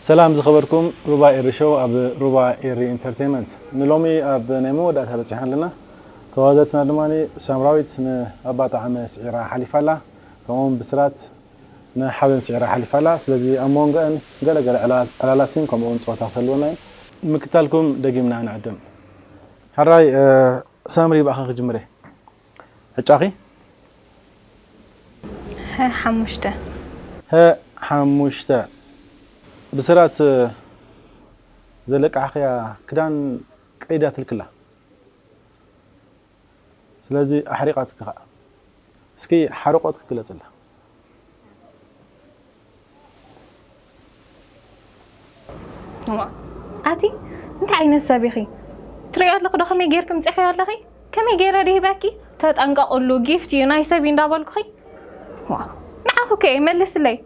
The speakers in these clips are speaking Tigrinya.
ሰላም ዝኸበርኩም ሩባ ኤሪ ሾው ኣብ ሩባ ኤሪ ኢንተርቴይንመንት። ንሎሚ ኣብ ናይ መወዳእታ በጺሕና ኣለና። ተዋዘትና ድማ ሳምራዊት ንኣባጣዕመ ስዒራ ሓሊፋ ኣላ። ከምኡውን ብስራት ንሓበን ስዒራ ሓሊፋ ኣላ። ስለዚ ኣብ መንጎአን ገለ ገለ ዕላ-፣ ዕላላትን ከምኡውን ጸወታ ክህልወና እዩ። ምክታልኩም ደጊምና ንዕድም። ሕራይ፣ እ፣ ሳምሪ ብኣኻ ክጅምር እየ። ዕጫኺ? ሀ ሓሙሽተ። ሀ ሓሙሽተ። ብስራት ዘለቃሕኽያ ክዳን ቀይዳትልክላ። ስለዚ ኣሕሪቓትኪ ኸኣ። እስኪ ሓርቖትኪ ግለጽላ። እዋ፣ ኣቲ እንታይ ዓይነት ሰብ ኢኺ? ትርእዮ ኣለኺ ዶ ከመይ ጌርኪ ምጺእኽዮ ኣለኺ? ከመይ ጌረ ድሂበኪ? ተጠንቀቕሉ፣ ጊፍት እዩ፣ ናይ ሰብ እዩ እንዳበልኩኺ። ዋ፣ ንዓኺ እኮ እየ፣ መልስለይ።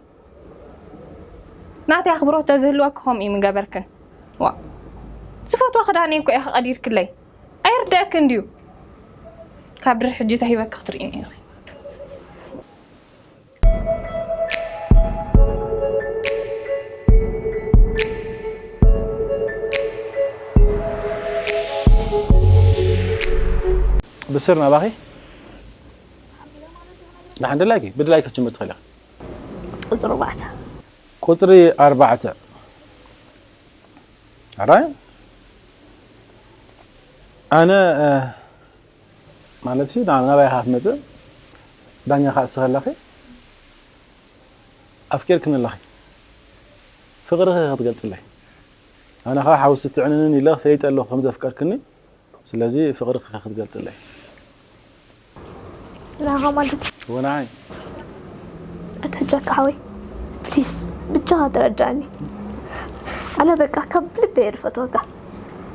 ናተይ ኣኽብሮት ተዝህልወኪ ከምኡ እዩ ምገበርክን። ዋ፣ ዝፈትዎ ክዳነይ እኮ ኢኺ ቀዲድክለይ። ኣይርደአክን ድዩ? ካብ ድሪ ሕጂ ተሂበኪ ክትርእይኒ ኢኺ። ብስር ናባኺ። ደሓን ድላይኪ፣ ብድላይኪ ክትጅምር ትኽእሊ ኢኺ። ቁጽሪ ኣርባዕተ። ቁጽሪ ኣርባዕተ። ኣራይ? ኣነ፣ እ፣ ማለት ሲ፣ ናብ፣ ናባይ ኢኻ ክትመጽእ፣ ዳኛ ኸኣ እስኺ ኣለኺ፣ ኣፍቂርክኒ ኣለኺ። ፍቕርኺ ክትገልጽለይ። ኣነ ኸኣ ሓውሲ ትዕንንን ኢለ ፈሊጠ ኣለኹ ከም ዘፍቀርክኒ። ስለዚ ፍቕርኺ ክትገልጽለይ። ንዓኻ ማለት እዩ። ወናይ። ኣታ ጃካ ሓወይ፣ ፕሊስ፣ ብቻኻ ተረዳእኒ። ኣነ በቃ ካብ ልበይ እየ ዝፈትወካ።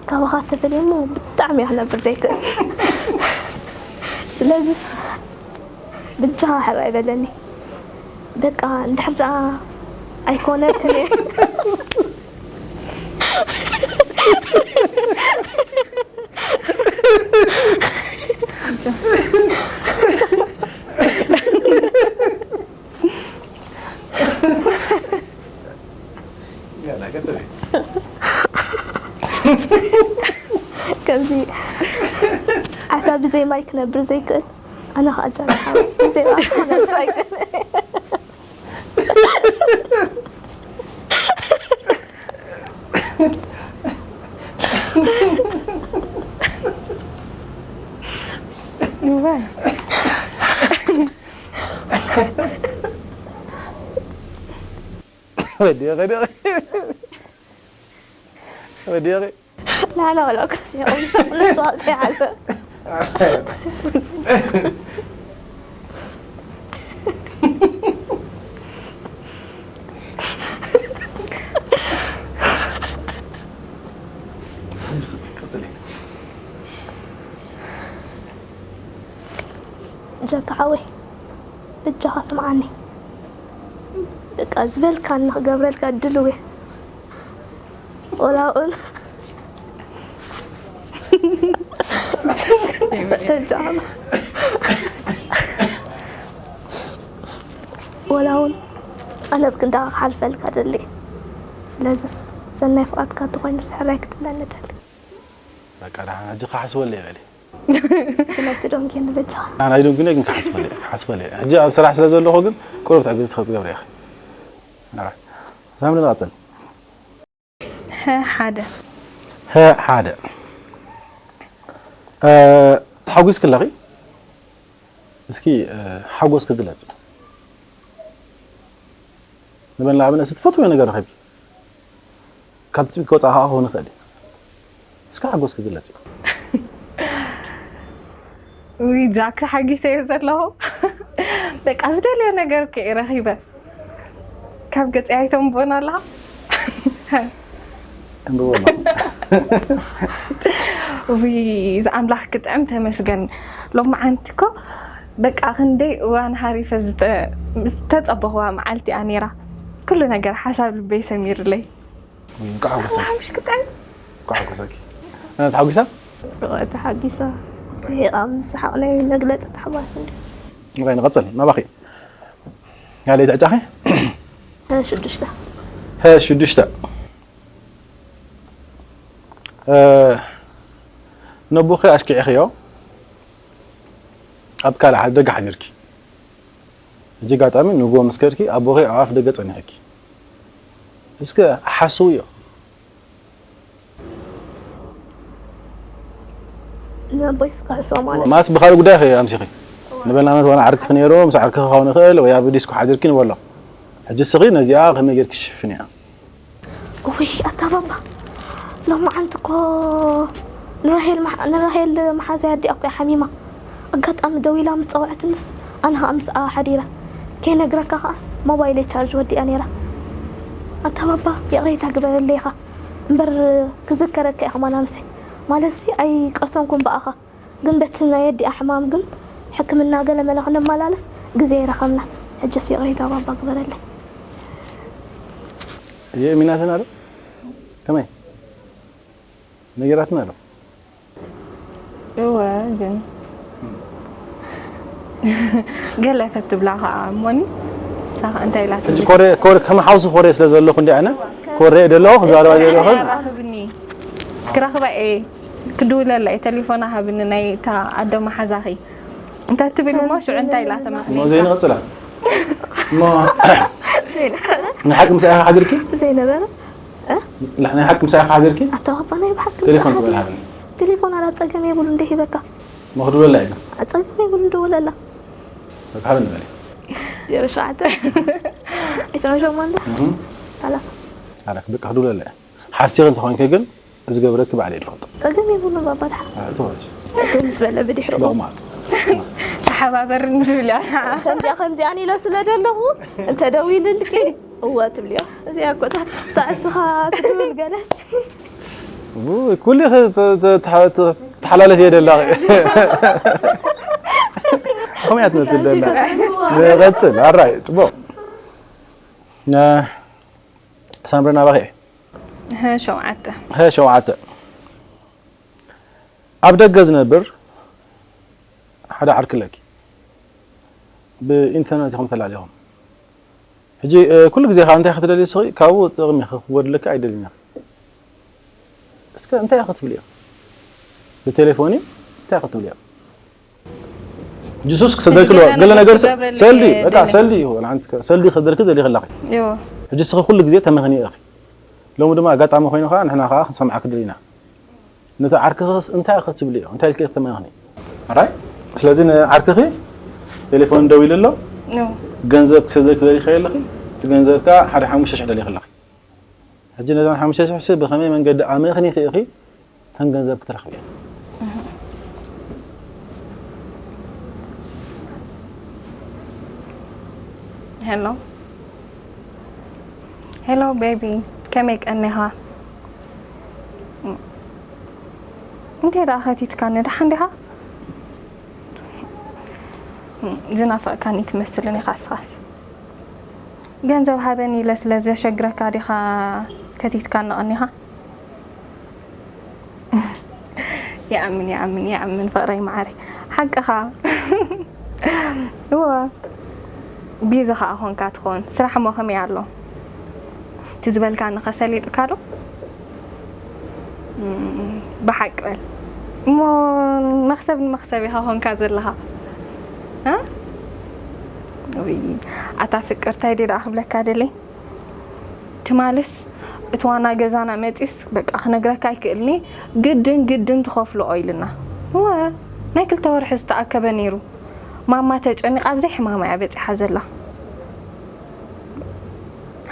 ካባኻ ተፈልየ እሞ ብጣዕሚ እየ ክነብር ዘይክእል። ስለዚ ብቻኻ ሕራይ በለኒ። በቃ እንድሕር ደኣ ኣይኮነ ክነ ከምዚ ዓሳ ብዘይ ማይ ክነብር ዘይክእል ኣነ ኸዓ ጃን ሓወይ ብዘይ ማይ ክነብር ኣይክእል። ንዓና ወላ እኮ ሲያቆም ንሱ ኣብቲ ይሓሰብ። ጀካ ሓወይ፣ በጃኻ ስምዓኒ። በቃ ዝበልካኒ ክገብረልካ ድልው እየ። ወላ እውን በጃኻ። ወላ እውን ኣነ ኣብ ክንዳኻ ክሓልፈልካ ደሊ። ስለዚስ ሰናይ ፍቓድካ እንተኾይኑስ ሕራይ ክትብለኒ ደሊ። በቃ ደሓን ሕጂ ክሓስበሉ እየ በሊ። ብናይቲ ዶንኪ ንበጃኻ። ናይ ዶንኪ ግን ክሓስበሉ እየ፣ ክሓስበሉ እየ። ሕጂ ኣብ ስራሕ ስለ ዘለኹ ግን ቁሩብ ትዕግስቲ ክትገብሪ ኢኺ። ኣረ፣ ሳምሪ ንቐጽል። ሀ ሓደ። ሀ ሓደ። እ፣ ተሓጒስኪ ኣለኺ? እስኪ፣ እ፣ ሓጎስኪ ግለጺ። ንበል ንኣብነት፣ እስኪ ትፈትውዮ ነገር ረኺብኪ? ካብ ትጽቢት ክወጽኣ ከኣ ክኸውን ይኽእል እዩ። እስከ ሓጎስኪ ግለጺ። ውይ፣ ጃክ፣ ተሓጒሰ እየ ዘለኹ። በቃ፣ ዝደልዮ ነገር እኮ እየ ረኺበ። ካብ ገጸይ ኣይተንብቦን ኣለኻ? ኣንብቦ ኣሎ። ውይ፣ እዚ ኣምላኽ ክጥዕም ተመስገን። ሎማዓንቲ እኮ በቃ ክንደይ እዋን ሃሪፈ ዝጠ-፣ ዝተጸበኽዋ መዓልቲ እያ ነይራ። ኩሉ ነገር ሓሳብ ልበይ ሰሚርለይ። ውይ፣ እንኳዕ ሓጎሰኪ። ሓሙሽ ክጥዕም። እንኳዕ ሓጎሰኪ። እ፣ ተሓጒሳ? እወ፣ ተሓጒሳ። ስሒቓ ምስሓቕ ናይ መግለጺ ታሕጓስ እንድዩ። ንቐይ ንቐጽል፣ ናባኺ። ያለይ ተዕጫኺ? ሀ ሽዱሽተ። ሀ ሽዱሽተ። ነቦኺ ኣሽኪዕኽዮ ኣብ ካልእ ሓደ ደገ ሓዲርኪ። ሕጂ ኣጋጣሚ ንግሆ ምስ ከድኪ ኣቦኺ ኣብ ኣፍ ደገ ጸኒሕኪ። እስከ ሓስውዮ። ንኣቦይ እስከ ሕስቦ ማለት ማለት ብኻልእ ጉዳይ ኢኺ ኣምሲኺ። ንበልና መት ዋላ ዓርክኺ ነይሩ፣ ምስ ዓርክኺ ክኸውን ይኽእል ወይ ኣብ ዲስኮ ሓዲርኪ ንበሎ። ሕጂ እስኺ ነዚኣ ከመይ ጌርኪ ትሽፍንያ? ውይ ኣታ ባባ፣ ሎማዓንቲ እኮ ንራሄል መሓ- ንራሄል መሓዛይ ኣዲኣ እኮ እያ ሓሚማ። ኣጋጣሚ ደዊላ ምስ ጸውዐትንስ ኣነ ከዓ ምስኣ ሓዲረ። ከይነግረካ ከዓስ ሞባይለይ ቻርጅ ወዲኣ ነይራ። ኣታ ባባ ይቕሬታ ግበረለይ ኢኻ እምበር ክዝከረካ እየ ከማን ኣምሰ። ማለትሲ ኣይቀሰንኩን ብኣኻ። ግን በቲ ናይ ኣዲኣ ሕማም ግን ሕክምና ገለ መለ ክነመላለስ ግዜ ኣይረኸብናን። ሕጅስ ይቕሬታ ባባ ግበረለይ። የእሚናትና ዶ ከመይ ነጊራትና ዶ? እወ ግን ገለ ተትብላ ከዓ እሞኒ ንሳ ከዓ እንታይ ኢላ ሕጂ ትምልስ? ኮሬ ኮሬ ከም ሓውሲ ኮሬ ስለ ዘለኹ እንዲ ኣነ ኮሬ ደለኹ ክዛረባ ዘለኹ ክረኽብኒ ክረኽባ እየ ክድውለላ እየ ቴሌፎና ሃብኒ ናይ እታ ኣዶ መሓዛኺ እንተ ትብል እሞ ሽዑ እንታይ ኢላ ተመኽኒ እሞ ዘይንቕጽላ እሞ ናይ ሓቂ ምሳይ ኢኻ ሓዲርኪ ዘይነበረ ናይ ሓቂ ምሳይ ኢኻ ሓዲርኪ ኣታ ባባ ናይ ብሓቂ ቴሌፎን ክበል ሃብኒ ቴሌፎን ኣላ ጸገም የብሉ እንደ ሂበካ መኽድበላ ኢለ ጸገም የብሉ እንደወለላ ሃብኒ በለ ዜሮ ሸውዓተ ዒስራን ሸሞንተ ሰላሳ ኣረክ ብቃ ክድውለላ እየ ሓሲኺ እንተኾንኪ ግን ዝገብረኪ ባዕለ ይፈልጦ ጸገም የብሉ ባባ ድሓ ተወሽ ምስ በለ ብድሕሩ ሎቕማፅ ተሓባበርኒ ዝብል እያ ከምዚኣ ከምዚኣን ኢለ ስለ ዘለኹ እንተ ደዊልልኪ እወ ትብልዮ እዚኣ ኮታ ሳዕስኻ ትብል ገለስ ኩሉ ተሓላለፍ እየ ደላ ከመያ ትመስል ደላ ንቐፅል ኣራይ ፅቡቕ ሳምሪ ናባኺ ሀ ሸውዓተ ሀ ሸውዓተ ኣብ ደገ ዝነብር ሓደ ዓርኪ ኣለኪ ብኢንተርነት ኢኹም ተላሊኹም ሕጂ ኩሉ ግዜ ካብ እንታይ ክትደሊ ስኺ ካብኡ ጥቕሚ ክጎድለካ ኣይደልን እስከ እንታይ ክትብልዮ ብቴሌፎን እንታይ ክትብልዮ ጅሱስ ክሰደልክሎ ገለ ነገር ሰልዲ በቃ ሰልዲ ይኹን ሰልዲ ክሰደልክ ደሊ ከላኺ ሕጂ ስኺ ኩሉ ግዜ ተመኽኒ ኢኺ ሎሚ ድማ ኣጋጣሚ ኮይኑ ከዓ ንሕና ከዓ ክንሰምዓክ ደሊና ነቲ ዓርክኽስ እንታይ ክትብልዮ እንታይ ኢልክ ተመኽኒ ራይ ስለዚ ንዓርክኺ ቴሌፎን ደው ኢሉ ኣሎ ገንዘብ ክሰደልክ ደሊኺ ኣለኺ እቲ ገንዘብ ከዓ ሓደ ሓሙሽተ ሽሕ ደሊኺ ኣለኺ ሕጂ ነዞም ሓሙሽተ ሽሕ ሲ ብኸመይ መንገዲ ኣመኽኒኺ ኢኺ እተን ገንዘብ ክትረኽብዮ ሄሎ ሄሎ ቤቢ ከመይ ቀኒኻ እንታይ ደኣ ከቲትካኒ ደሓን ዲኻ ዝናፈቕካኒ ትመስልን ኢኻ እስኻስ ገንዘብ ሃበኒ ኢለ ስለ ዘሸግረካ ዲኻ ከቲትካኒ ቀኒኻ ይኣምን ይኣምን ይኣምን ፍቕረይ መዓረይ ሓቅኻ እወ ቢዚ ኸዓ ኾንካ ትኾን ስራሕ ሞ ከመይ ኣሎ እቲ ዝበልካኒ ኸ ሰሊጥካ ዶ ብሓቂ በል እሞ መኽሰብ ንመኽሰብ ኢኻ ኾንካ ዘለኻ ኣታ ፍቅር ታይ ደኣ ክብለካ ደለይ ትማልስ እቲ ዋና ገዛና መፂኡስ በቃ ክነግረካ ኣይክእልኒ ግድን ግድን ትኸፍልኦ ኢልና እወ ናይ ክልተ ወርሒ ዝተኣከበ ነይሩ ማማ ተጨኒቓ ኣብዘይ ሕማማ እያ በፂሓ ዘላ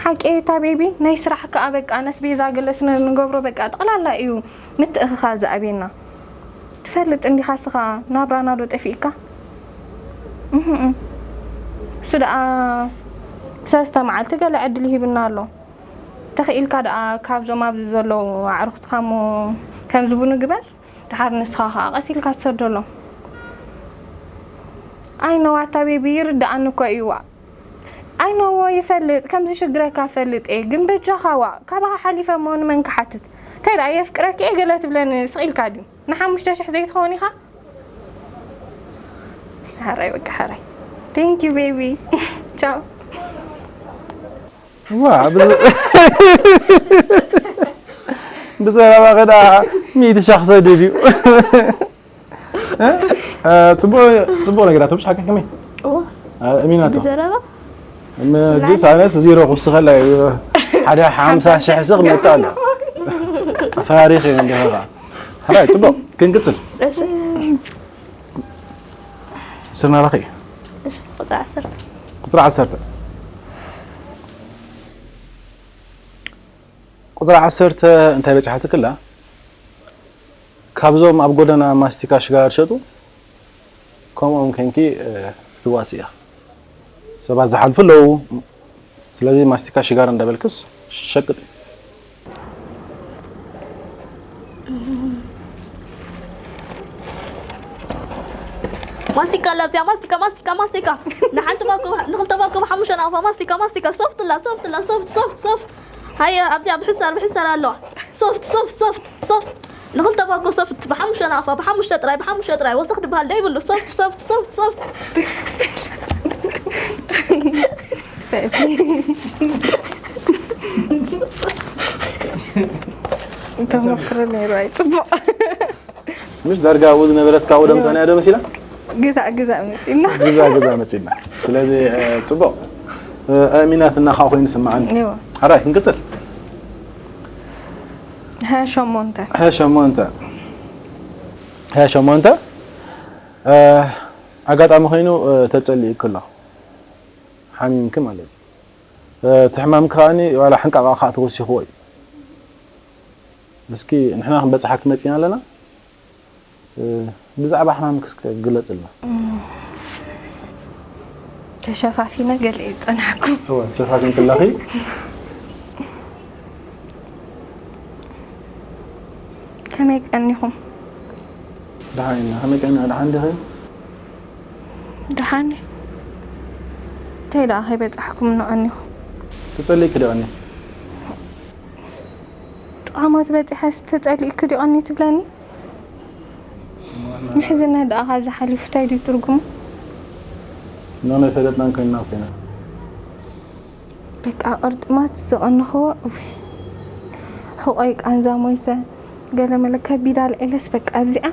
ሓቂ እታ ቤቢ ናይ ስራሕ ከዓ በቃ ነስቤዛ ገለስ ንገብሮ በቃ ጠቕላላ እዩ ምትእኽኻል ዝኣብየና ትፈልጥ እንዲኻ ስኻ ናብራና ዶ ጠፊእካ እሱ ደኣ ሰለስተ መዓልቲ ገለ ዕድል ይሂብና ኣሎ ተኽኢልካ ደኣ ካብዞም ኣብዚ ዘለዉ ኣዕሩኽትኻ እሞ ከምዚ ቡኑ ግበር ድሓር ንስኻ ኸዓ ቀስ ኢልካ ትሰደሎም ኣይነዋታ ቤቢ ይርድኣኒ እኮ እዩ ዋእ ኣይነዎ ይፈልጥ ከምዚ ሽግረካ ፈልጥ እየ ግን በጃኻ ዋእ ካባኻ ሓሊፈ እሞ ንመን ክሓትት እንታይ ደኣ የፍቅረኪ እየ ገለ ትብለኒ ስቕ ኢልካ ድዩ ንሓሙሽተ ሽሕ ዘይትኸውን ኢኻ ሓራይ በቃ ሓራይ thank you baby ቻው ዋ ብዘረባ ከዳ ሚእቲ ሻሕ ክሰድድ እዩ። እ? እ፣ ጽቡቕ፣ ጽቡቕ ነገራት፣ ምሽ ሓቂ ከመይ? እዎ። እ፣ እሚናቶ። ብዘረባ? ም-፣ ናይ ጅስ ኣነስ ዜሮ ክውስኸላ እዩ። ሓደ ሓምሳ ሺሕ ዝኽ መጻ ኣሎ። ኣፈራሪኽ እዩ እንዲኻ። ሕራይ፣ ጽቡቕ፣ ክንቅጽል። እሺ። ስርና ባኺ እዩ። እሺ፣ ቁጽሪ ዓሰርተ። ቁጽሪ ዓሰርተ። ቁጽሪ ዓሰርተ እንታይ በጺሓትክላ? ካብዞም ኣብ ጎደና ማስቲካ ሽጋራ ዝሸጡ፣ ከምኦም ኮንኪ፣ እ፣ ክትዋስኢ ኢኻ። ሰባት ዝሓልፉ ኣለዉ። ስለዚ ማስቲካ ሽጋራ እንዳበልክስ ሸቅጥ። ማስቲካ ኣላ ኣብዚኣ፣ ማስቲካ፣ ማስቲካ፣ ማስቲካ። ንሓንቲ ባኮ፣ ንኽልተ ባኮ ብሓሙሽተ ናቕፋ፣ ማስቲካ፣ ማስቲካ፣ ሶፍት ኣላ፣ ሶፍት ኣላ፣ ሶፍት፣ ሶፍት፣ ሶፍት። ሃየ፣ ኣብዚኣ ብሕሳር፣ ብሕሳር ኣለዋ። ሶፍት፣ ሶፍት፣ ሶፍት፣ ሶፍት። ንኽልተ ባኮ ሶፍት ብሓሙሽተ ናቕፋ፣ ብሓሙሽተ ጥራይ፣ ብሓሙሽተ ጥራይ። ወሰኽ ድበሃል ዶ ይብሉ። ሶፍት፣ ሶፍት፣ ሶፍት፣ ሶፍት። ተመክሮ ነይሩ ኣይጽቡቕ። ምሽ ዳርጋ ኣብኡ ዝነበረት ካብኡ ደምጻ እያ ዶ መሲላ? ግዛእ ግዛእ መጺና። ግዛእ ግዛእ መጺና። ስለዚ፣ እ፣ ጽቡቕ። እ፣ ኣእሚናትና ኻብ ኮይኑ ስምዓኒ። እዎ። ሓራይ፣ ክንቅጽል። ሀ ሸሞንተ። ሀ ሸሞንተ። ሀ ሸሞንተ። እ፣ ኣጋጣሚ ኮይኑ፣ እ፣ ተጸሊእኪ ኣሎ። ሓሚምኪ ማለት እዩ። እ፣ እቲ ሕማምኪ ከኣኒ ዋላ ሕንቃቓ ኻኣ ተወሲኽዎ እዩ። እስኪ ንሕና ክንበጽሓኪ መጺና ኣለና። እ፣ ብዛዕባ ሕማምኪ እስከ ግለጽልና። እም፣ ተሸፋፊነ ገለ እዩ ዝጸናሕኩ። እወ፣ ተሸፋፊንኪ ኣለኺ። ከመይ ቀኒኹም? ደሓን ኢና። ከመይ ቀኒኻ? ደሓን ዲኺ? ደሓን እየ። እንታይ ደኣ ከይበጻሕኩም እንቐኒኹም? ተጸሊእኪ ዶ ቀኒ? ጠዓማት በጺሐስ ተጸሊእኪ ድዩ ቀኒ ትብለኒ? ምሕዝነት ደኣ ካብዚ ሓሊፉ እንታይ ድዩ ትርጉሙ? ንሕና ኣይፈለጥናን ኮይንና እኮ ኢና። በቃ ቅርጥማት ዘቐነኽዎ፣ እውይ፣ ሕቖይ ቃንዛ ሞይተ፣ ገለመለ ከቢድ ኣልዒለስ፣ በቃ ኣብዚኣ፣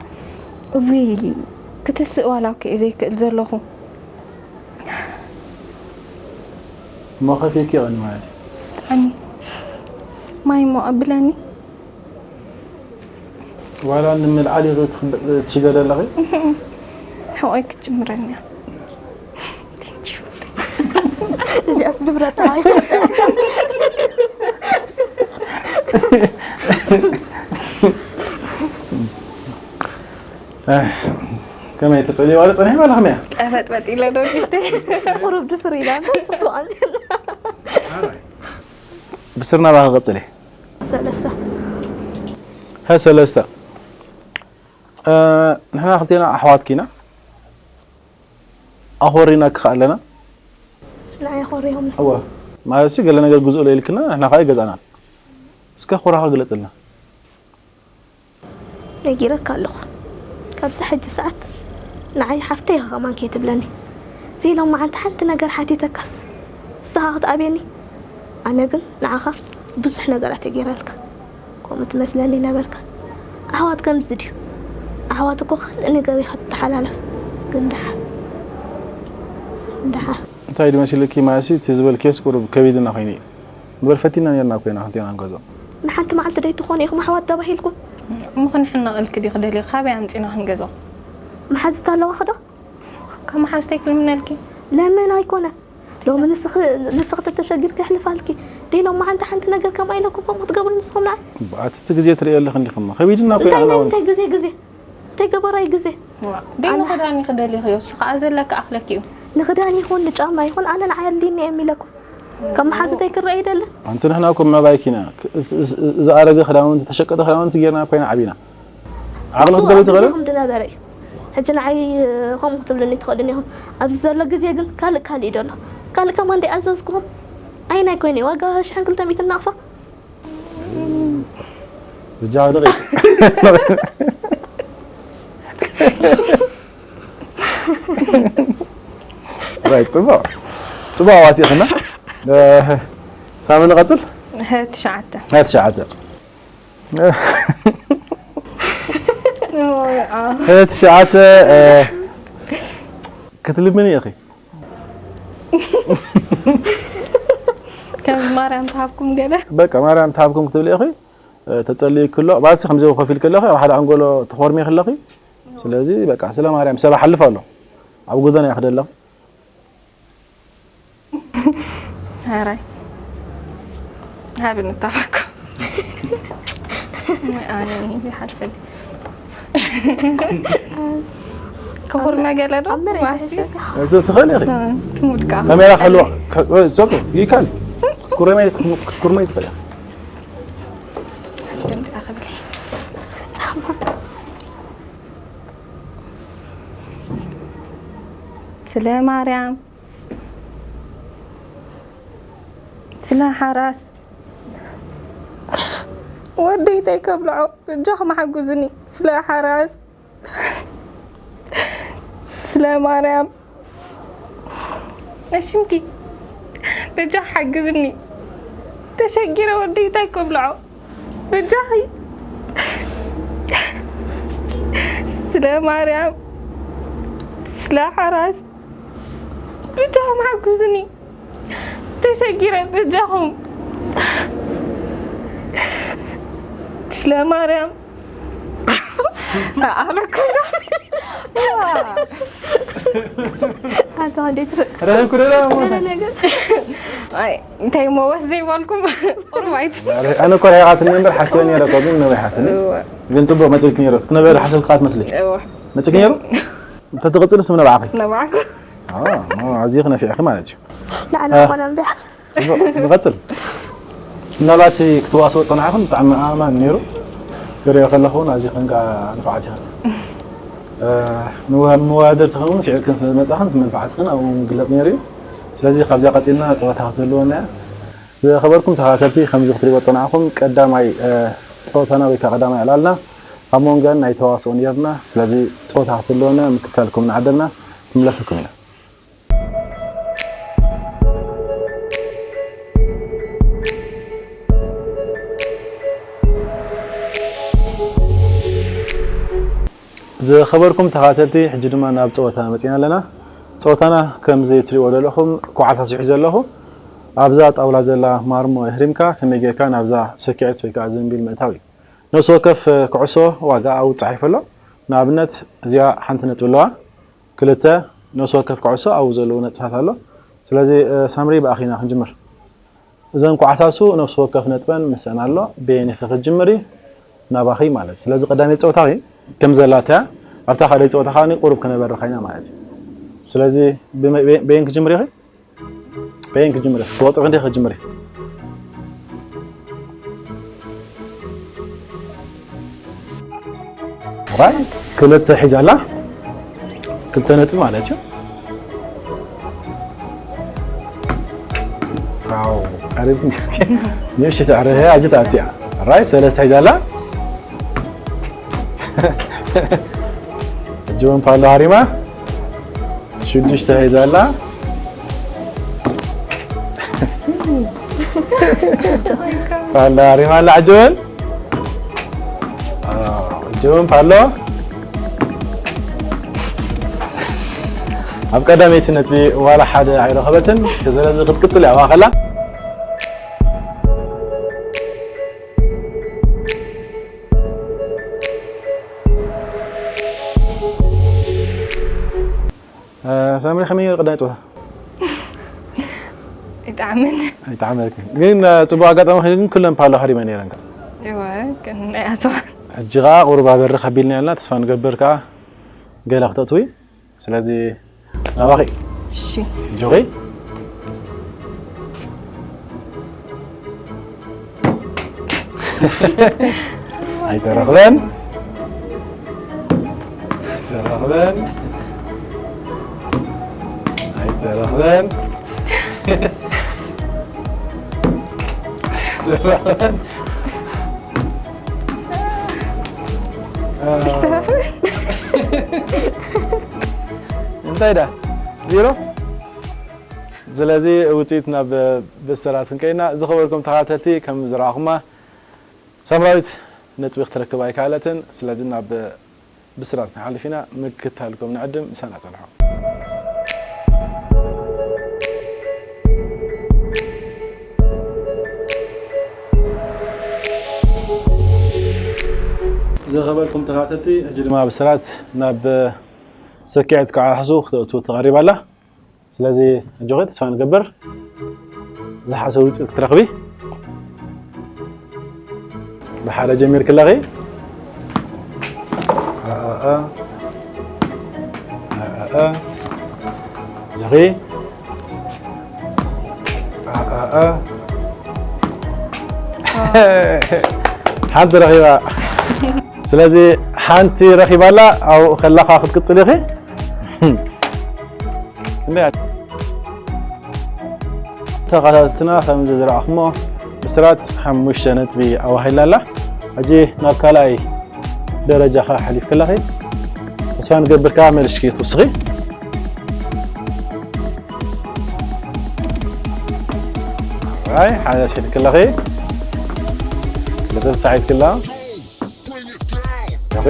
እውይ፣ ክትስእ ዋላ እኮ እየ ዘይክእል ዘለኹ። እሞ ከፊእኪ ይቐኒ ማለት እዩ። ብጣዕሚ። ማይ እሞ ኣብለኒ። ዋላ ንምልዓል ኢኺ ትኽብ-፣ ትሽገሪ ኣለኺ? ሕቖይ ክትጅምረኒ እያ። Thank you። እዚኣስ ድፍረት ተባሂሉ። ኣህ፣ ከመይ ተጸልዩ ዋለ ጸኒሑ ዋላ ከመይ እያ? ቀበጥበጥ ኢለ ዶ ንእሽተይ? ቁሩብ ድፍር ኢላ እንተ ጽቡቕ ኣንተ። ብስርና ባኺ ቀጽሊ። ሰለስተ። ሀ ሰለስተ። እ፣ ንሕና ክልቴና ኣሕዋትኪ ኢና። ኣኾሪናኪ ከኣ ኣለና። ንዓይ ኣኾሪሆምኒ። እወ። ማለትሲ ገለ ነገር ግዝኡለይ ኢልክና፣ ንሕና ከኣ ኣይገዛእናን። እስከ ኹራኺ ግለጽልና። ነጊረካ ኣለኹ። ካብዛ ሕጂ ሰዓት ንዓይ ሓፍተይ ኢኻ ከማን ከይትብለኒ። ዘይሎማዓንቲ ሓንቲ ነገር ሓቲተካስ ንስኻ ክትኣብየኒ? ኣነ ግን ንዓኻ ብዙሕ ነገራት እየ ገይረልካ። ከምኡ ትመስለኒ ነበርካ። ኣሕዋት ከምዚ ድዩ? ኣሕዋት እኮ ካልእ ነገር ኢኻ ትተሓላለፍ። ግን ደሓን። ደሓን። እንታይ ድዩ መሲልኪ ማለትሲ እቲ ዝበልክዮስ ቁሩብ ከቢድና ኮይኑ እዩ። እምበር ፈቲና ኔርና እኮ ኢና ክልቴና ንገዝኦ። ንሓንቲ መዓልቲ ደይትኾኑ ኢኹም ኣሕዋት ተባሂልኩም? እሞ ክንሕነቐልኪ ድዩ ክደልዩ? ካበይ ኣምጺና ክንገዝኦ? መሓዝት ኣለዋኺ ዶ? ካብ መሓዝተይ ክልምነልኪ? ለምን ኣይኮነ። ሎሚ ንስኺ፣ ንስኺ ተተሸጊርኪ የሕልፋልኪ። ደይ ሎማዓንቲ ሓንቲ ነገር ከምኣ ኢለኩም ከምኡ ትገብሩ ንስኹም ንዓይ? ኣቲ እቲ ግዜ ትርእዮ ኣለኺ እንዲኺ እሞ። ከቢድና እኮ ኢና እንታይ ናይ ኣሕዋት። እንታይ ግዜ ግዜ? እንታይ ገበራይ ግዜ? ዋ፣ ደይ ኣላ። ንኽዳኒ ክደልይኽዮ፣ እሱ ኸኣ ዘለኪ ኣኽለኪ እዩ። ንኽዳን ይኹን ንጫማ ይኹን ኣነ ንዓይ ኣድልይኒ እየ ኢለኩም። ከም መሓዙተይ ክረአ ይደሊ። ኣንቲ ንሕና እኮ መባይኪ ኢና። ክ-፣ እስ-፣ እስ-፣ ዝኣረገ ክዳውንቲ፣ ተሸቀጠ ክዳውንቲ ጌርና እኮ ኢና ዓቢና። ዓቕሊ እሱ ክትገብሪ ኣብ ትኽእሊ? ግዜኹም ዝነበረ እዩ። ሕጂ ንዓይ ከምኡ ክትብሉኒ ትኽእሉኒ ኢኹም። ኣብዚ ዘሎ ግዜ ግን ካልእ ካልእ እዩ ዘሎ። ካልእ ከማን ደይ ኣዘዝኩኹም። ኣይ ናይ ኮይነ ዋጋ ሽሕን ክልተ ሚእትን ናቕፋ። ብጃ ደቂቅ። ራይት፣ ጽቡቕ። ጽቡቕ ኣዋጺእኽና። እ፣ ሳሚ ንቐጽል? ሀ ትሽዓተ። ሀ ትሽዓተ። ትሽዓተ ክትልምኒ ኢኺ። ከም ማርያም ትሃብኩም ገለ። በቃ ማርያም ትሃብኩም ክትብሊ ኢኺ። ተጸልዩ ክሎ ባቲ ከምዚ ኮፍ ኢልኪ ኣለኺ፣ ኣብ ሓደ ኣንጎሎ ትኾርሚ ከለኺ። ስለዚ በቃ ስለ ማርያም ሰብ ሓልፍ ኣሎ። ኣብ ጎደና ይኽደለኺ። ሐራይ ሃብን እታፋኮ ኣነ ይሓልፈል ክኹር መገለ ዶ ማስቲ እዚ ትኽእል ኢኺ። ትሙድካ ካሜራ ከልዋ ዘቡ ይካል ክትኩረመይ ክትኩረመይ ትኽእል ኢኺ። ስለ ማርያም ስለ ሓራስ ወደይ እንታይ ከብልዖ በጃኹም ሓግዙኒ ስለ ሓራስ ስለ ማርያም እሺ እንኪ በጃ ሓግዝኒ ተሸጊረ ወደይ እንታይ ከብልዖ በጃኺ ስለ ማርያም ስለ ሓራስ በጃኹም ሓግዙኒ ተሸጊረ በጃኹም ስለ ማርያም ኣበኩ ኣታ እንዴት ረ- ረህኩ ደላ ነገር ኣይ እንታይ መወስ ዘይባልኩም ቁርብ ኣይት ኣነ እኮ ርሒቓትኒ እምበር ሓስበ ነይረ እኮ ግን ነዊሓትኒ። ግን ጽቡቕ መጺእልኪ ነይሩ ክትነበሪ ሓሰብኪ ከኣ ትመስሊ። እወ መጺእኪ ነይሩ? እንተትቕጽሊ ስም ነባዕኺ። ነባዕኩ ኣዚኺ ነፊዕኺ ማለት እዩ። ንዓና እ። ኮና እንዲያ ጽቡቕ ንቐጽል። ምናልባት ክትዋስኦ ጸናሕኹም ብጣዕሚ ኣማን ነይሩ። ክሪኦ ከለኹ እውን ኣዚኽን ከኣ ንፉዓት ኢኽን። እ፣ ንዋ- ንመወዳደርትኽን እውን ስዒርክን ስለ ዝመጻኽን እቲ መንፍዓትክን ኣብኡ እውን ይግለጽ ነይሩ እዩ። ስለዚ ካብዚኣ ቀጺልና ጸወታ ክትህልወና እያ። ዝኸበርኩም ተኸታተልቲ ከምዚ ክትሪእዎ ዝጸናሕኹም ቀዳማይ እ፣ ጸወታና ወይ ከኣ ቀዳማይ ዕላልና ኣብ መንጎን ናይ ተዋስኦ ነይርና። ስለዚ ጸወታ ክትህልወና ምክትታልኩም እናዓደልና ክንምለሰኩም ኢና። ዝኸበርኩም ተኸታተልቲ ሕጂ ድማ ናብ ፀወታ መፂና ኣለና። ፀወታና ከምዚ ትሪእዎ ዘለኹም ኳዕታ ስሒዘ ኣለኹ። ኣብዛ ጣውላ ዘላ ማርሞ ኣህሪምካ ከመይ ጌርካ ናብዛ ሰኪዐት ወይ ከዓ ዘንቢል ምእታው እዩ። ነፍሲ ወከፍ ኩዕሶ ዋጋኣ ኣብኡ ተፃሒፉ ኣሎ። ንኣብነት እዚኣ ሓንቲ ነጥቢ ኣለዋ። ክልተ ነፍሲ ወከፍ ኩዕሶ ኣብኡ ዘለዉ ነጥብታት ኣሎ። ስለዚ ሳምሪ ብኣኺ ኢና ክንጅምር። እዘን ኳዕታሱ ነፍሲ ወከፍ ነጥበን ምስአን ኣሎ። በየን ኢኺ ክትጅምሪ? ናባኺ ማለት። ስለዚ ቀዳመይቲ ጸወታኺ ከም ዘላትያ ኣብታ ካልኣይቲ ጸወታ ከኣ ቁሩብ ከነበርኻ ኢና ማለት እዩ። ስለዚ ብመ- በየን ክትጅምሪ ኢኺ? በየን ክትጅምሪ ኢኺ? ብቑጽሪ ክንደይ ክትጅምሪ? ራይ ክልተ ሒዛ ኣላ። ክልተ ነጥቢ ማለት እዩ። ዋው፣ ቀሪብ ንእሽተይ ትዕርህ ኣጅት ኣትያ። ራይ ሰለስተ ሒዛ ኣላ። ሕጂ እውን ፓሎ ሃሪማ ሽዱሽተ ሒዛ ኣላ። ፓሎ ሃሪማ ኣላ ሕጂ እውን። ኣዎ፣ ሕጂ እውን ፓሎ ኣብ ቀዳመይቲ ነጥቢ ዋላ ሓደ ኣይረኸበትን። ስለዚ ክትቅጽል እያ ኣብኣ ከላ። ሳምሪ ከመይ ነይሩ ቀዳማይ ጸወታ? ይጣዕምን ኣይጣዕመልክን። ግን ጽቡቕ ኣጋጣሚ ኮይኑ ግን ኩለን ፓሎ ሃሪመ ነይረን። እወ ግን ናይ ኣተዋ ሕጂ ከኣ ቁሩብ ኣበርኽ ኣቢልና ኣለና። ተስፋ ንገብር ከኣ ገለ ክተእትዊ። ስለዚ ናባኺ እሺ ጆኺ ኣይተረኽበን። ኣይተረኽበን። ኣይተረኽበን። ኣይተረኽበን። እንታይ ዳ ዜሮ። ስለዚ ውፅኢት ናብ ብሰራት ክንከይና። ዝኸበርኩም ተኸታተልቲ ከም ዝረኣኹማ ሳምራዊት ነጥቢ ክትረክብ ኣይከኣለትን። ስለዚ ናብ ብስራት ክንሓልፍ ኢና። ምክትታልኩም ንዕድም፣ ምሳና ጸንሑ። ዝኸበርኩም ተኸታተልቲ፣ ሕጂ ድማ ብስራት ናብ ስክዔት ክዓሕሱ ክተእቱ ተቐሪባ ኣላ። ስለዚ ኣጆኺ፣ ተስፋ ንገብር ዝሓሰ ውፅኢት ክትረኽቢ። ብሓደ ጀሚርክለኺ። ኣኣኣ። ኣኣኣ። ኣጆኺ። ኣኣኣ። ሓንቲ ረኺባ። ስለዚ ሓንቲ ረኺባ ኣላ፣ ኣብኡ ከላኻ ክትቅጽል ኢኺ። እንደ ተኸታተልትና ከምዚ ዝረኣኹሞ ብስራት ሓሙሽተ ነጥቢ ኣዋሂላ ኣላ። ሕጂ ናብ ካልኣይ ደረጃኻ ሓሊፍክለኺ ተስፋ ንገብር ከኣ መልስኪ ትውስኺ። ኣይ፣ ሓደ ኣስሒትክለኺ። ክልተ ተሳሒትክላ። ኦኬ።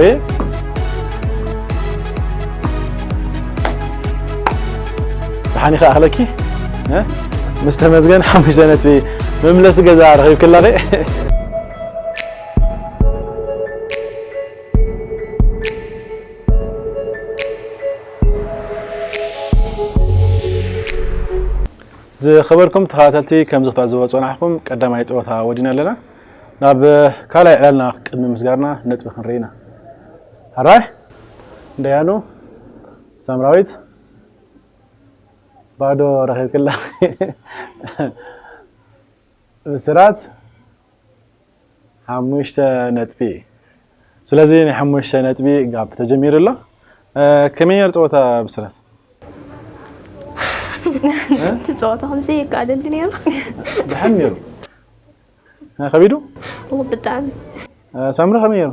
ደሓን ኢኻ ኣኽለኪ? እ? ምስ ተመስገን ሓሙሽተ ነጥቢ መምለሲ ገዛ ረኺብክለኺ። ዝኸበርኩም ተኸታተልቲ፣ ከምዚ ክትዕዝቦ ዝጸናሕኩም ቀዳማይ ጸወታ ወዲና ኣለና። ናብ ካልኣይ ዕላልና ቅድሚ ምስጋርና ነጥቢ ክንርኢ ኢና። ሕራይ፣ ደያኑ፣ ሳምራዊት፣ ባዶ ረኺብክላ። ብስራት፣ ሓሙሽተ ነጥቢ። ስለዚ ናይ ሓሙሽተ ነጥቢ ጋፕ ተጀሚሩ ኣሎ። እ፣ ከመይ ነይሩ ጸወታ ብስራት? እ? እቲ ጸወታ ከምዚ ይቃለል ነይሩ። ደሓን ነይሩ። እ፣ ከቢዱ? እዎ፣ ብጣዕሚ። እ፣ ሳምሪ ከመይ ነይሩ?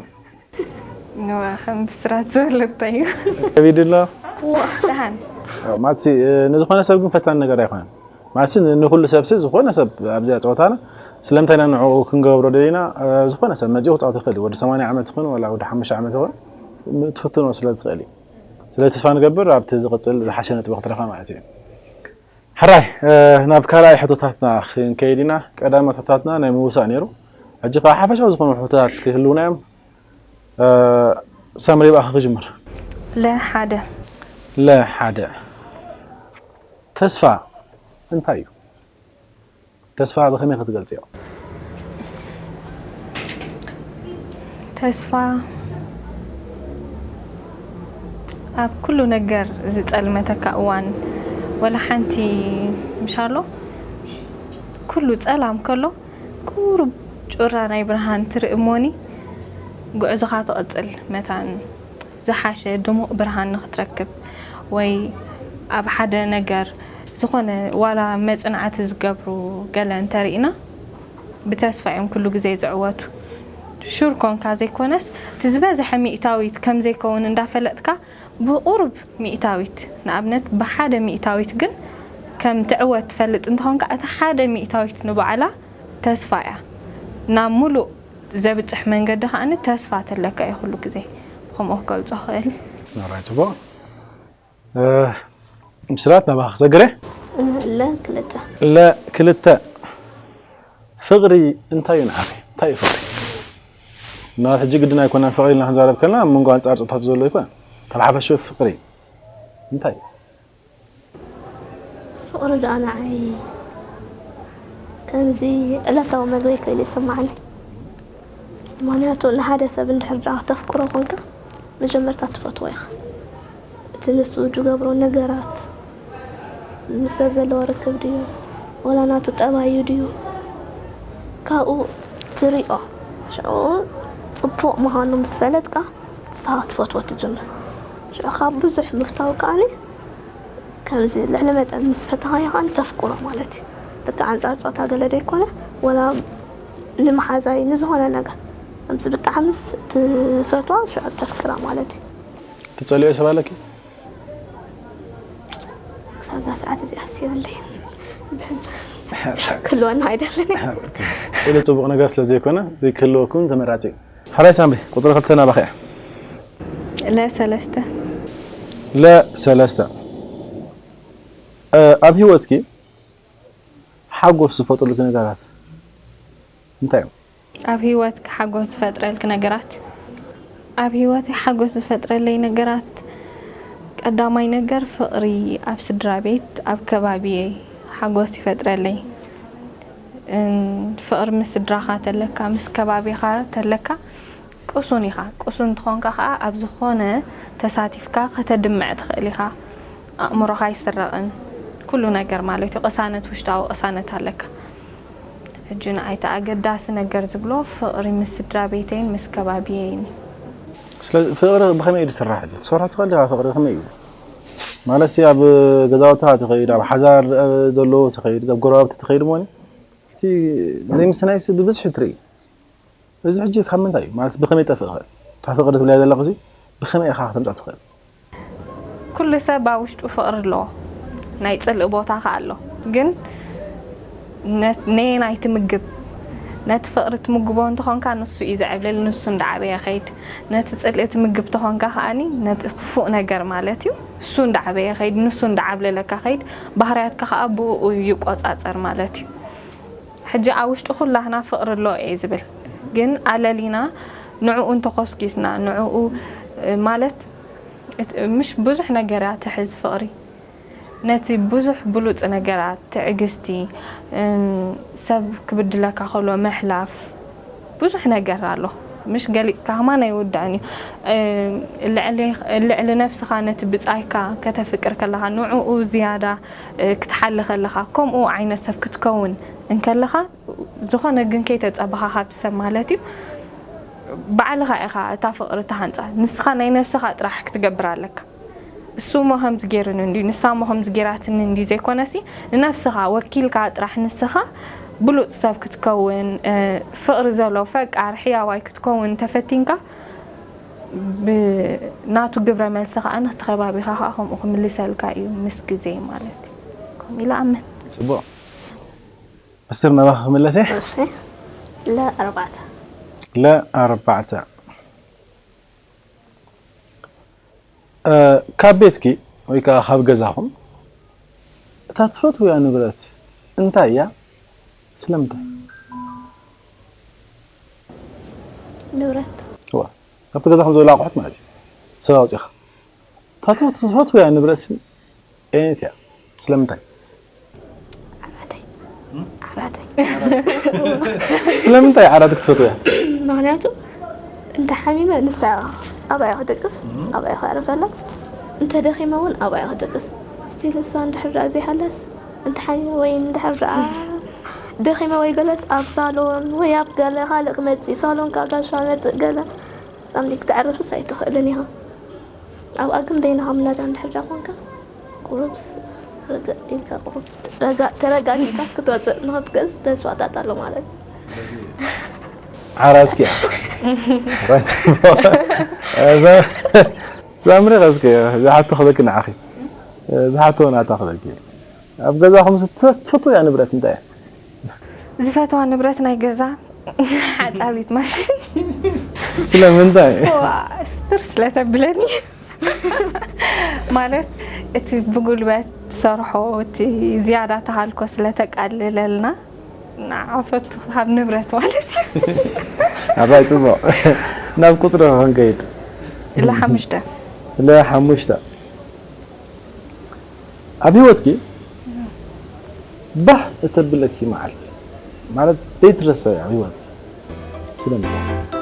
እዋ፣ ከም ብስራት ዝበለቶ እዩ። ከቢዱ ኣሎ? እዎ፣ ደሓን። እ፣ ማትሲ፣ እ፣ ንዝኾነ ሰብ ግን ፈታኒ ነገር ኣይኮነን። ማለትሲ ን-፣ ንኹሉ ሰብሲ ዝኾነ ሰብ ኣብዚኣ ጸወታና ስለምንታይ ኢና ንዕኡ ክንገብሮ ደሊና፣ እ፣ ዝኾነ ሰብ መጺኡ ክጻወት ይኽእል እዩ። ወዲ ሰማንያ ዓመት ይኹን ዋላ ወዲ ሓሙሽተ ዓመት ይኹን ም-፣ ትፍትኖ ስለ ትኽእል እዩ። ስለዚ ተስፋ ንገብር ኣብቲ ዝቕጽል ዝሓሸ ነጥቢ ክትረኽባ ማለት እዩ። ሕራይ፣ እ፣ ናብ ካልኣይ ሕቶታትና ክንከይድ ኢና። ቀዳማይ ሕቶታትና ናይ ምውሳእ ነይሩ። ሕጂ ከኣ ሓፈሻዊ ዝኾኑ ሕቶታት ክህልዉና እዮም። እ፣ ሳምሪ ብኣኻ ክጅምር። ለ ሓደ። ለ ሓደ። ተስፋ እንታይ እዩ? ተስፋ ብኸመይ ክትገልጽዮ? ተስፋ ኣብ ኩሉ ነገር ዝጸልመተካ እዋን ወላ ሓንቲ ምሻሎ፣ ኩሉ ጸላም ከሎ ቁሩብ ጩራ ናይ ብርሃን ትርኢ እሞኒ ጉዕዞኻ ትቕጽል መታን ዝሓሸ ድሙቕ ብርሃን ንኽትረክብ ወይ ኣብ ሓደ ነገር ዝኾነ ዋላ መጽናዕቲ ዝገብሩ ገለ እንተርኢና ብተስፋ እዮም ኩሉ ግዜ ዝዕወቱ። ሹር ኮንካ ዘይኮነስ እቲ ዝበዝሐ ሚእታዊት ከም ዘይከውን እንዳፈለጥካ ብቑሩብ ሚእታዊት ንኣብነት ብሓደ ሚእታዊት ግን ከም ትዕወት ትፈልጥ እንተኾንካ እታ ሓደ ሚእታዊት ንባዕላ ተስፋ እያ። ናብ ሙሉእ ዘብጽሕ መንገዲ ከኣ ተስፋ ተለካ እዩ ኩሉ ግዜ። ብኸምኡ ክገልጾ ክእል። ናራይ ጽቡቕ። እ፣ ምስራት ናባኻ ክሰግረ። ለ ክልተ። ለ ክልተ። ፍቕሪ እንታይ እዩ ንዓኺ? እንታይ እዩ ፍቕሪ? ምናልባት ሕጂ ግድን ኣይኮነን ፍቕሪ ኢልና ክንዛረብ ከለና ኣብ መንጎ ኣንጻር ጾታቱ ዘሎ ኣይኮነን። ካብ ሓፈሻዊ ፍቕሪ እንታይ እዩ? ፍቕሪ ደኣ ንዓይ ከምዚ ዕለታዊ መግቢ ክእል ይስምዓኒ። ምኽንያቱ ንሓደ ሰብ እንድሕር ደኣ ክተፍቅሮ ኮንካ መጀመርታ ትፈትዎ ኢኻ። እቲ ንሱ ዝገብሮ ነገራት፣ ምስ ሰብ ዘለዎ ርክብ ድዩ፣ ወላ ናቱ ጠባዩ ድዩ፣ ካብኡ ትሪኦ። ሽዑ ጽቡቕ ምዃኑ ምስ ፈለጥካ ንስኻ ክትፈትዎ ትጅምር። ሽዑ ካብ ብዙሕ ምፍታው ከኣኒ ከምዚ ልዕሊ መጠን ምስ ፈተኻዮ ከኣ ተፍቅሮ ማለት እዩ። ልክዕ ኣንጻር ጾታ ገለ ደይኮነ፣ ወላ ንመሓዛይ ንዝኾነ ነገር ከምዚ ብጣዕሚ ምስ ትፈትዋ ሽዑ ተፍቅራ ማለት እዩ። ትጸልዮ ሰብ ኣለኪ? ክሳብ እዛ ሰዓት እዚኣ ኣስበለይ። ብሕጂ ክህልወና ኣይደልን። ጽልኢ ጽቡቕ ነገር ስለ ዘይኮነ ዘይክህልወኩም ተመራጺ እዩ። ሕራይ ሳምሪ፣ ቁጽሪ ክልተ ናባኺ እያ። ለሰለስተ። ለሰለስተ። ኣብ ህይወትኪ ሓጎስ ዝፈጥሩልኪ ነገራት እንታይ እዮም? ኣብ ህይወትኪ ሓጎስ ዝፈጥረልኪ ነገራት? ኣብ ህይወተይ ሓጎስ ዝፈጥረለይ ነገራት፣ ቀዳማይ ነገር ፍቕሪ፣ ኣብ ስድራ ቤት፣ ኣብ ከባቢየይ ሓጎስ ይፈጥረለይ። ፍቕሪ ምስ ስድራኻ ተለካ፣ ምስ ከባቢኻ ተለካ ቅሱን ኢኻ። ቅሱን እንተኾንካ ኸዓ ኣብ ዝኾነ ተሳቲፍካ ከተድምዕ ትኽእል ኢኻ። ኣእምሮኻ ኣይስረቕን። ኩሉ ነገር ማለት እዩ። ቅሳነት፣ ውሽጣዊ ቅሳነት ኣለካ። ሕጂ ንዓይ እቲ ኣገዳሲ ነገር ዝብሎ ፍቕሪ ምስ ስድራ ቤተይን ምስ ከባቢየይን እዩ። ስለዚ ፍቕሪ ብኸመይ እዩ ዝስራሕ? ሕጂ ክሰርሖ ትኽእል ዲኻ? ፍቕሪ ከመይ እዩ ማለት ሲ ኣብ ገዛውትኻ ትኸይድ፣ ኣብ ሓዳር ዘለዎ ትኸይድ፣ ኣብ ጎረባብቲ ትኸይድ እሞ እቲ ዘይምስናይሲ ብብዝሒ ትርኢ። እዚ ሕጂ ካብ ምንታይ እዩ ማለት ብኸመይ ጠፍእ ይኽእል? እታ ፍቕሪ ትብልያ ዘለኽሲ ብኸመይ ኢኻ ከተምፅኣ ትኽእል? ኩሉ ሰብ ኣብ ውሽጡ ፍቕሪ ኣለዎ፣ ናይ ፅልኢ ቦታ ኸዓ ኣሎ። ግን ነየናይ ትምግብ? ነቲ ፍቕሪ ትምግቦ እንተኾንካ ንሱ እዩ ዘዕብልል፣ ንሱ እንዳዓበየ ኸይድ። ነቲ ፅልኢ ትምግብ ተኾንካ ከዓኒ ነቲ ክፉእ ነገር ማለት እዩ፣ እሱ እንዳዓበየ ኸይድ፣ ንሱ እንዳዓብለለካ ኸይድ፣ ባህርያትካ ኸዓ ብኡ ይቆፃፀር ማለት እዩ። ሕጂ ኣብ ውሽጢ ኩላህና ፍቕሪ ኣሎ እየ ዝብል፣ ግን ኣለሊና ንዕኡ እንተኾስኪስና ንዕኡ ማለት ምሽ ብዙሕ ነገር እያ ትሕዝ ፍቕሪ። ነቲ ብዙሕ ብሉጽ ነገራት፣ ትዕግስቲ፣ ሰብ ክብድለካ ከሎ ምሕላፍ፣ ብዙሕ ነገር ኣሎ። ምሽ ገሊጽካ ከማን ኣይውዳእን እዩ። ልዕሊ ነፍስኻ ነቲ ብጻይካ ከተፍቅር ከለኻ ንዕኡ ዝያዳ ክትሓሊ ከለኻ ከምኡ ዓይነት ሰብ ክትከውን እንከለኻ ዝኾነ ግን ከይተጸበኻ ካብቲ ሰብ ማለት እዩ ባዕልኻ ኢኻ እታ ፍቕሪ ትሃንጻ። ንስኻ ናይ ነብስኻ ጥራሕ ክትገብር ኣለካ። እሱ እሞ ከምዚ ገይሩኒ እንድዩ፣ ንሳ እሞ ከምዚ ገይራትኒ እንድዩ ዘይኮነሲ ንነብስኻ ወኪልካ ጥራሕ ንስኻ ብሉጽ ሰብ ክትከውን ፍቕሪ ዘሎ ፈቃር ሕያዋይ ክትከውን ተፈቲንካ ብናቱ ግብረ መልሲ ከዓ ነቲ ከባቢኻ ከዓ ከምኡ ክምልሰልካ እዩ ምስ ግዜ ማለት እዩ። ከምኡ ኢለ ኣምን። ጽቡቕ ኣስቴር ናባኺ ክምለስ እየ። እሺ ለኣርባዕተ ለኣርባዕተ ካብ ቤትኪ ወይ ከዓ ካብ ገዛኹም እታ ትፈትውያ ንብረት እንታይ እያ? ስለምንታይ? ንብረት ዋ ካብቲ ገዛኹም ዘሎ ኣቑሑት ማለት እዩ ሰብ ኣውፂኻ እታ ትፈትውያ ንብረት ኣየነይቲ እያ? ስለምንታይ? ዓራተይ ዓራተይ ስለምንታይ ዓራት ክትፈትውያ? ምክንያቱ እንተ ሓሚመ ንሳ ኣብኣ ክደቅስ ኣብኣ ከዕርፈላ እንተ ደኺመ እውን ኣብኣ ክደቅስ ስቲል እሳ እንድሕር ደኣ ዘይሃለስ እንተ ሓሚመ ወይ እንድሕር ደኣ ደኺመ ወይ ገለስ ኣብ ሳሎን ወይ ኣብ ገለ ካልእ ክመፅእ ሳሎን ካብ ጋሻ መፅእ ገለ ሳምዲ ክተዕርፍስ ኣይትኽእልን ኢኻ ኣብኣ ግን በይንኻ ምናዳ እንድሕር ደኣ ኮንካ ቁሩብስ ርግእ ኢልካ ቁሩብ ረጋ- ተረጋጊእካስ ክትወፅእ ንኽትክእልስ ተስፋታት ኣሎ ማለት እዩ ዓራትኪ እያ ሳምሪ ቀስኪ ዝሓቶ ክበኪ ንዓኺ ዝሓቶ ናታ ክበኪ ኣብ ገዛኹም ትፈትውያ ንብረት እንታይ እያ ዝፈትዋ ንብረት ናይ ገዛ ሓፃቢት ማሽን ስለምንታይ ዋ ስትር ስለተብለኒ ማለት እቲ ብጉልበት ትሰርሖ እቲ ዝያዳ ተሃልኮ ስለተቃልለልና ንዓፈቱ ካብ ንብረት ማለት እዩ ኣባይ ፅቡቕ ናብ ቁፅሪ ክንከይድ ለሓሙሽተ ለሓሙሽተ ኣብ ህይወትኪ ባህ እተብለኪ መዓልቲ ማለት ዘይትረሰ ኣብ ህይወት ስለምንታይ